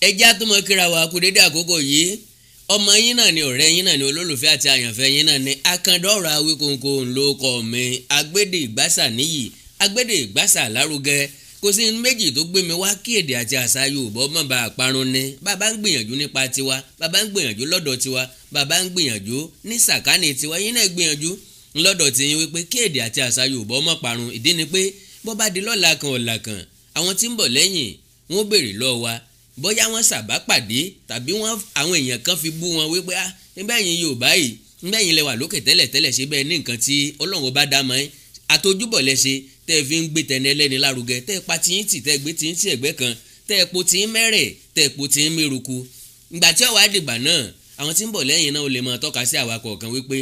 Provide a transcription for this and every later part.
Ẹjẹ́ àtúmọ̀ kíra wa kú dédé àkókò yìí. Ọmọ yín náà ni, ọ̀rẹ́ yín náà ni, olólùfẹ́ àti àyànfẹ́ yín náà ni, Akandọ̀rọ̀ Awíkonko ńlọkọ mi, agbédè ìgbásà níyì, agbédè ìgbásà lárugẹ. Kò sí méjì tó gbé mi wá kí èdè àti àṣà Yorùbá má bàa parun ni. Bàbá ń gbìyànjú nípa tiwa, bàbá ń gbìyànjú lọ́dọ̀ tiwa, bàbá ń gbìyànjú ní sàkánì tiwa, yín náà gbìyànjú lọ́dọ̀ tiyín wípé kí èdè àti àṣà Yorùbá má parun. Ìdí ni pé bó bá di lọ́la kan ọ̀la kan, àwọn tí ń bọ̀ lẹ́yìn wọ́n béèrè lọ́wọ́ wa bóyá wọ́n ṣàbá pàdé tàbí wọ́n àwọn èèyàn kan fi bú wọn wípé ah, níbẹ̀ yín Yorùbá yìí, níbẹ̀ yín lẹ wà lókè tẹ́lẹ̀ tẹ́lẹ̀, ṣe bẹ́ẹ̀ ní nǹkan tí Ọlọ́run bá dá mọ́ ẹ́ àtojúbọ̀ lẹ ṣe tẹ́ ẹ fi ń gbé tẹni ẹlẹ́ni lárugẹ, tẹ́ ẹ pa tiyín tì, tẹ́ ẹ gbé tiyín tì ẹ̀gbẹ́ kan, tẹ́ ẹ po tiyín mẹ́rẹ̀, tẹ́ ẹ po tiyín mẹ́ruku. Ìgbà tí ó wá dìgbà náà, àwọn tí ń bọ̀ lẹ́yìn náà ó lè máa tọ́ka sí àwa kọ̀ọ̀kan wípé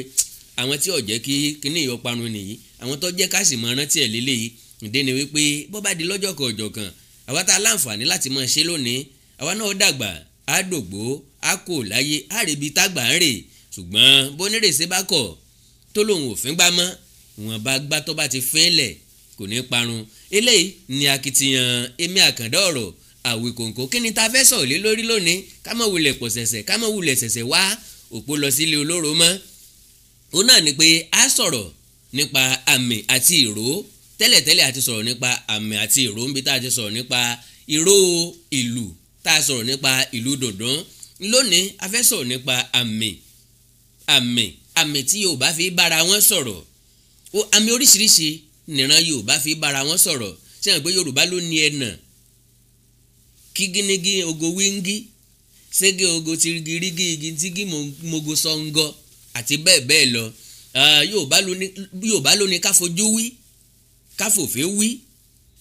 àwọn tí ò jẹ́ kí kíní ìyọ parun nìyí, àwọn tó jẹ́ ká sì mọ rántí ẹ̀ lélẹ́yìí. Ìdí ni wípé bó bá di lọ́jọ́ kan ọjọ́ kan, àwa tá a láǹfààní láti máa ṣe lónìí, àwa náà dàgbà, á dògbó, á kò láyé, á rèbi tágbà ń rè. Ṣùgbọ́n bónírèsé bá kọ̀ tó lòun ò fín gbá mọ́, ìwọ̀n bá gbá tó bá ti fín lẹ̀ kò ní parun. Eléyìí ni akitiyan èmi Àkàndá Ọ̀rọ̀ Àwíkòǹkò. Kí ni ta fẹ́ sọ̀rọ̀ lé lórí lónìí? Ká má wulẹ̀ pọ̀ ṣẹ̀ṣẹ̀, ká má wulẹ̀ ṣẹ̀ṣẹ̀ wá òpó lọ sílé olóró mọ́. Òun náà ni pé a sọ̀rọ̀ nípa àmì àti ìró. Tẹ́lẹ̀tẹ́lẹ̀ a ti sọ̀rọ̀ nípa àmì àti ìró níbi tá a ti sọ̀rọ̀ nípa ìró ìlù, tá a sọ̀rọ̀ nípa ìlú dùndún. Lónìí a fẹ́ sọ̀rọ̀ nípa àmì, àmì, àmì tí Yorùbá fi bára wọn sọ̀rọ̀. Àmì oríṣiríṣi nìran Yorùbá fi bára wọn sọ̀rọ̀. Ṣé àwọn pé Yorùbá ló ní ẹ̀nà kígínnígí ogo wíńgí ségé ogo tirigirigi igi tígí mogo sọ̀ngọ àti bẹ́ẹ̀ bẹ́ẹ̀ lọ. Yorùbá ló ní ká fojú wí, ká fòfé wí,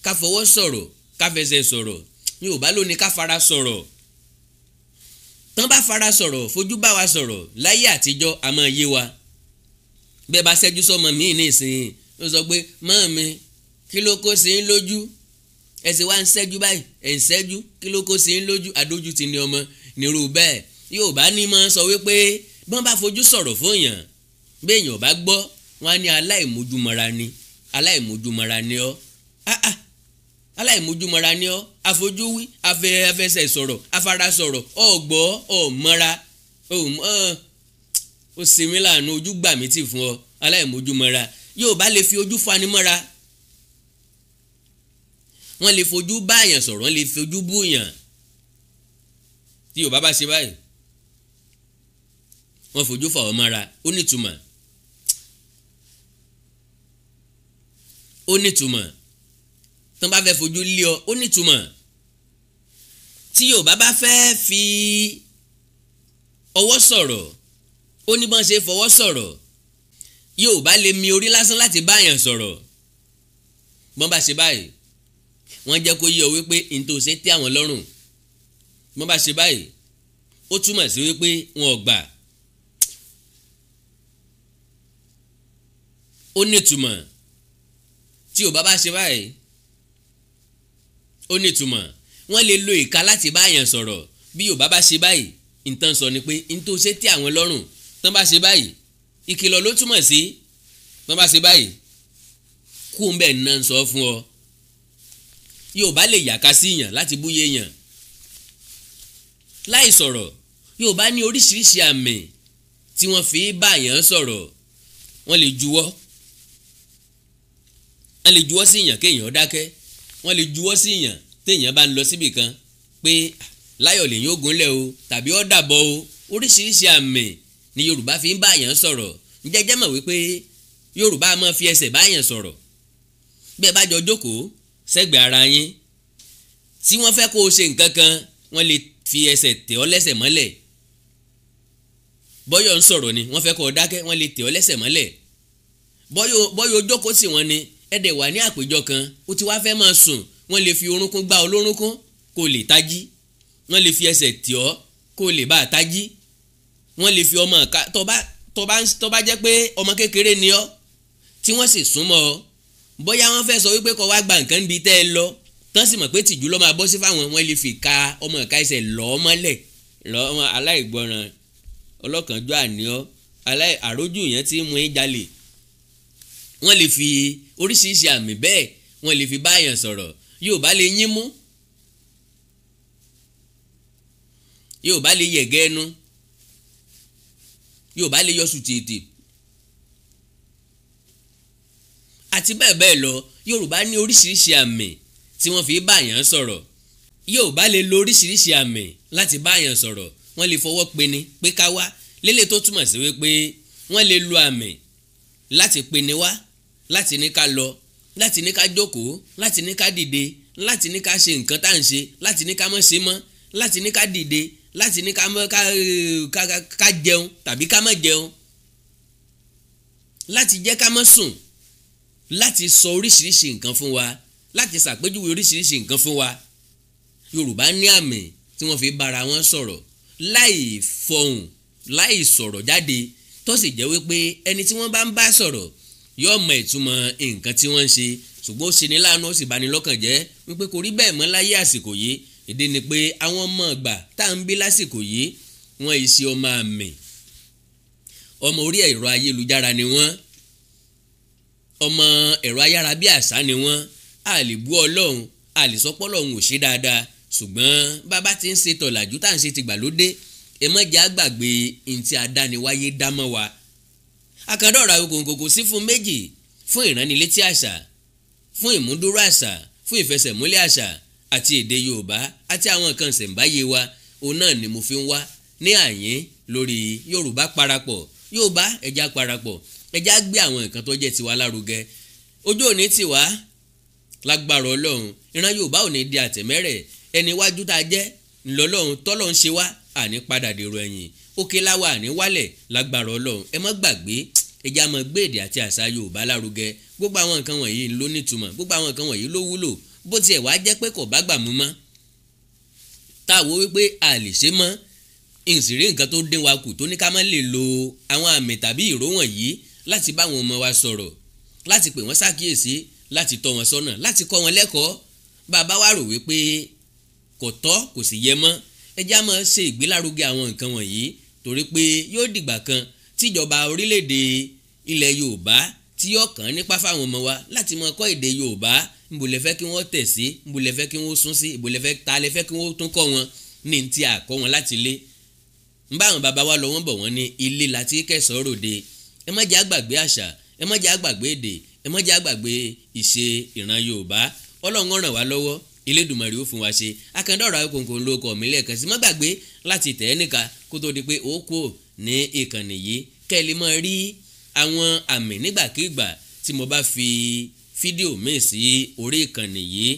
ká fọwọ́ sọ̀rọ̀, ká fẹsẹ̀ sọ̀rọ̀. Yorùbá ló ní ká fara sọ̀rọ̀. Tán bá fara sọ̀rọ̀, fojú bá wa sọ̀rọ̀ láyé àtijọ́, a máa yé wa. Bẹ́ẹ̀ bá ṣẹ́jú sọ́mọ míì ní ìsìn, ó sọ pé mọ́ mi kí ló kó sí ń lójú, ẹ sì wá ń ṣẹ́jú báyìí, ẹ̀ ń ṣẹ́jú, kí ló kó sí ń lójú, adójú ti ní ọmọ nírú bẹ́ẹ̀. Yorùbá ní máa sọ wípé bọ́n bá fojú sọ̀rọ̀ fún èèyàn, bí èèyàn bá gbọ́, wọ́n á ní aláìmójúmọ́ra ni, aláìmójúmọ́ra ni ọ́, aláìmójúmọ́ra ni ọ́, àfojúwí, afẹsẹ̀ sọ̀rọ̀, afara sọ̀rọ̀, ọ̀gbọ́, ọ̀mọ́ra, ó ṣe mí láàánú, ojú gbà mí tì fún ọ, aláìmójúmọ́ra. Yorùbá lè fi ojú fani mọ́ra, wọ́n lè fojú báyàn sọ̀rọ̀, wọ́n lè fojú búyàn. Tí Yorùbá bá ṣe báyìí, wọ́n fojú fà ọ́ mọ́ra, ó nítumọ̀, ó nítumọ̀. Tán bá fẹ́ fojú lé ọ, ó nítumọ̀. Tí Yorùbá bá fẹ́ fi ọwọ́ sọ̀rọ̀, ó ní bọ́n ṣe fọwọ́ sọ̀rọ̀. Yorùbá lè mi orí lásán láti báyàn sọ̀rọ̀. Bọ́n bá ṣe báyìí, wọ́n jẹ́ kó yé ọ wípé n tó ṣe tẹ́ àwọn lọ́rùn. Bọ́n bá ṣe báyìí, ó túmọ̀ sí wípé wọn ò gbà. Ó nítumọ̀. Tí Yorùbá bá ṣe báyìí, ó nítumọ̀. Wọ́n lè lo ìka láti báyàn sọ̀rọ̀. Bí Yorùbá bá ṣe báyìí, nǹkan sọ ni pé n tó ṣe tẹ́ àwọn lọ́rùn. Tán bá ṣe báyìí, ìkìlọ̀ ló túmọ̀ sí. Tán bá ṣe báyìí, kú ń bẹ̀ náà sọ fún ọ. Yorùbá lè yàká sí yàn láti búyé yàn láì sọ̀rọ̀. Yorùbá ní oríṣiríṣi àmì tí wọ́n fi báyàn sọ̀rọ̀. Wọ́n lè juwọ́, wọ́n lè juwọ́ sí yàn kéèyàn dákẹ́. Wọ́n lè juwọ́ sí yàn téèyàn bá ń lọ síbì kan pé láyọ̀ lèyìn ó gúnlẹ̀ o tàbí ó dàbọ̀ o. Oríṣiríṣi àmì ni Yorùbá fi ń báyàn sọ̀rọ̀. Ǹjẹ́ jẹ́ mọ̀ wípé Yorùbá máa fi ẹsẹ̀ báyàn sọ̀rọ̀? Bí ẹ bá jọ jókòó sẹ́gbẹ̀ẹ́ ara yín, tí wọ́n fẹ́ kó o ṣe nǹkan kan, wọ́n lè fi ẹsẹ̀ tẹ̀ ọ́ lẹ́sẹ̀ mọ́lẹ̀. Bọ́yọ̀ ń sọ̀rọ̀ ni wọ́n fẹ́ kó o dákẹ́, wọ́n lè tẹ̀ ọ́ lẹ́sẹ̀ mọ́lẹ̀. Bọ́yọ̀ jókòó sí wọn ni, ẹ dẹ̀ wà ní àpéjọ kan, ó ti wá fẹ́ máa sùn, wọ́n lè fi orúnkún gbá ọ lórúnkún kó o lè tají. Wọ́n lè fi ẹsẹ̀ tì ọ́ kó o lè bá a tají. Wọ́n lè fi ọmọ ká tó bá jẹ́ pé ọmọ kékeré ni ọ́ tí wọ́n sì súnmọ́ ọ, bóyá wọ́n fẹ́ sọ wípé kó wá gba nǹkan níbi tẹ́ ẹ lọ, tán sì mọ̀ pé tìjú ló máa bọ́ sí fáwọn, wọ́n lè fi ka ọmọ ìka ẹsẹ̀ lọ́ mọ́lẹ̀. Lọ́ aláìgbọràn, ọlọ́kànjọ́ àníọ́, àrójù yẹn tí mú yín jalè. Wọ́n lè fi oríṣiríṣi àmì bẹ́ẹ̀, wọ́n lè fi báyàn sọ̀rọ̀. Yorùbá lè yín mú. Yorùbá lè yẹ̀gẹ́ ẹnu, Yorùbá lè yọ sùtìtì àti bẹ́ẹ̀ bẹ́ẹ̀ lọ. Yorùbá ní oríṣiríṣi àmì tí wọ́n fi bá yàn sọ̀rọ̀. Yorùbá lè lo oríṣiríṣi àmì láti bá yàn sọ̀rọ̀. Wọ́n lè fọwọ́ peni pé ká wá, lélẹ̀ tó túmọ̀ sí wípé wọ́n lè lo àmì láti peni wá, láti ní ká lọ, láti ní ká jókòó, láti ní ká dìde, láti ní ká ṣe nǹkan tá à ń ṣe, láti ní ká má ṣe mọ́, láti ní ká dìde, láti ní ká jẹun tàbí ká má jẹun, láti jẹ́ ká má sùn, láti sọ oríṣiríṣi nǹkan fún wa, láti ṣàpèjúwe oríṣiríṣi nǹkan fún wa. Yorùbá ní àmì tí wọ́n fi bára wọn sọ̀rọ̀ láì fọhùn, láì sọ̀rọ̀ jáde, tó sì jẹ́ wípé ẹni tí wọ́n bá ń bá sọ̀rọ̀ yóò mọ ìtumọ̀ nǹkan tí wọ́n ń ṣe. Ṣùgbọ́n ó ṣe ní láàánú, ó sì bani lọ́kàn jẹ́ wípé kò rí bẹ́ẹ̀ mọ́ láyé àsìkò yìí. Ìdí ni pé àwọn ọmọ ìgbà tá à ń bí lásìkò yìí, wọ́n yìí ṣe ọmọ àmì, ọmọ orí ẹ̀rọ ayélujára ni wọ́n, ọmọ ẹ̀rọ ayárabíàṣá ni wọ́n. A lè bú Ọlọ́run, a lè sọ pé Ọlọ́run ò ṣe dáadáa, ṣùgbọ́n bàbá ti ń ṣe tọ̀làjú tá à ń ṣe tìgbàlódé, ẹ má jẹ́ àgbàgbé ntí adániwáyé dámọ́ wa. Àkàndá ọ̀rọ̀ Awikonko kò sí fún méjì, fún ìránnilétí àṣà, fún ìmúdúró àṣà, fún ìfẹsẹ̀múlẹ̀ àṣà àti èdè Yorùbá àti àwọn nǹkan ìṣẹ̀ǹbáyé wa. Òun náà ni mo fi ń wá ní àyín lórí Yorùbá parapọ̀. Yorùbá, ẹja parapọ̀, ẹja gbé àwọn nǹkan tó jẹ́ tiwa lárugẹ. Ojú òní tiwa lágbára Ọlọ́run, ìran Yorùbá ò ní di àtẹ̀mẹ́rẹ̀. Ẹni iwájú tá a jẹ́ ńlọlọ́run tọ́lọ́ ń ṣe wá, àní padà dèrò ẹ̀yìn. Òkè láwa, àní wálẹ̀ lágbára Ọlọ́run. Ẹ má gbàgbé, ẹja máa gbé èdè àti àṣà Yorùbá lárugẹ. Gbogbo àwọn nǹkan wọ̀nyí ló nítumọ̀, gbogbo àwọn nǹkan wọ̀nyí ló wúlò. Bó tiẹ̀ wá jẹ́ pé kò bá gbà mú mọ́, tá a wo wípé a lè ṣe mọ́, ìsìrí nǹkan tó dín wa kù tó ní ká má lè lo àwọn àmì tàbí ìró wọ̀nyí láti bá àwọn ọmọ wa sọ̀rọ̀, láti pè wọ́n ṣàkíyèsí, láti tọ́ wọn sọ́nà, láti kọ́ wọn lẹ́kọ̀ọ́. Bàbá wa rò wípé kò tọ́, kò sì yẹ mọ́, ẹ já máa ṣe ìgbélárugẹ àwọn nǹkan wọ̀nyí, torí pé yóò dìgbà kan tíjọba orílẹ̀-èdè ilẹ̀ Yorùbá tí yóò kàn nípa fáwọn ọmọ wa láti máa kọ́ èdè Yorùbá. Níbo lẹ fẹ́ kí wọ́n tẹ̀ sí? Níbo lẹ fẹ́ kí wọ́n sún sí? Níbo lẹ fẹ́ ta lẹ fẹ́ kí wọ́n tún kọ́ wọn ní ti àkọ́ wọn láti ilé? Ń bá àwọn bàbá wa lọ, wọ́n bọ̀, wọ́n ní ilé láti kẹsàn-án ròde. Ẹ má jẹ́ àgbàgbé àṣà, ẹ má jẹ́ àgbàgbé èdè, ẹ má jẹ́ àgbàgbé ìṣe ìran Yorùbá. Ọlọ́run ràn wá lọ́wọ́, Elédùmarè ó fún wa ṣe. Àkàndá ọ̀rọ̀ Awikonko ló kọ̀ mí lẹ́ẹ̀kan sí. Má gbàgbé láti tẹ̀ ẹ́ níka kó tó di pé ó kú ní ìkànnì yìí, kẹ́ ẹ lè máa rí àwọn àmì nígbàkigbà tí mo bá fi fídíò míì sí orí ìkànnì yìí.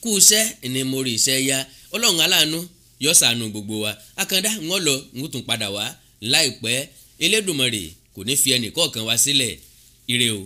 Kú iṣẹ́ ni mo rí iṣẹ́ yá. Ọlọ́run aláàánú yóò ṣàánú gbogbo wa. Àkàndá ń lọ, ń tún padà wá láìpẹ́. Elédùmarè kò ní fi ẹnì kọ̀ọ̀kan wá sílẹ̀. Ire o.